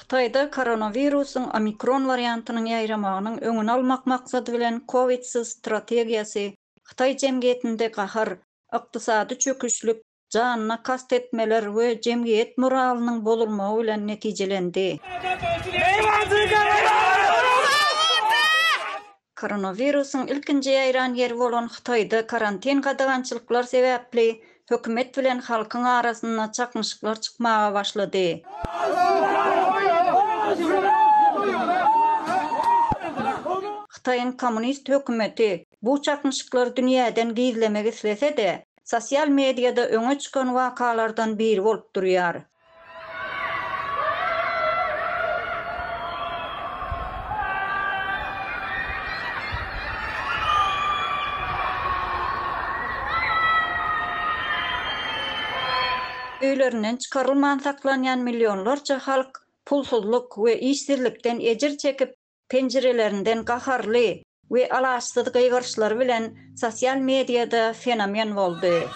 Hytaýda koronawirusyň omikron wariantynyň ýaýramagynyň öňüni almak maksady bilen kowidsiz strategiýasy hytaý jemgyýetinde gahar, ykdysady çöküşlik, janyna kast etmeler we jemgyýet moralynyň bozulmagy bilen netijelendi. Koronawirusyň ilkinji ýaýran ýeri bolan Hytaýda karantin gadagançylyklar sebäpli hökümet bilen halkyň arasynda çaknyşyklar çykmaga başlady. Hytaýyň kommunist hökümeti bu çaknyşyklary dünýäden gizlemek islese-de, sosial mediada öňe çykan wakalardan biri bolup durýar. Öýlerinden çykarylman saklanýan millionlarça halk pulsuzlyk we işsizlikden ejir çekip, penjirelerinden gaharly we alaçsyz gygyryşlary bilen sosial mediada fenomen boldy.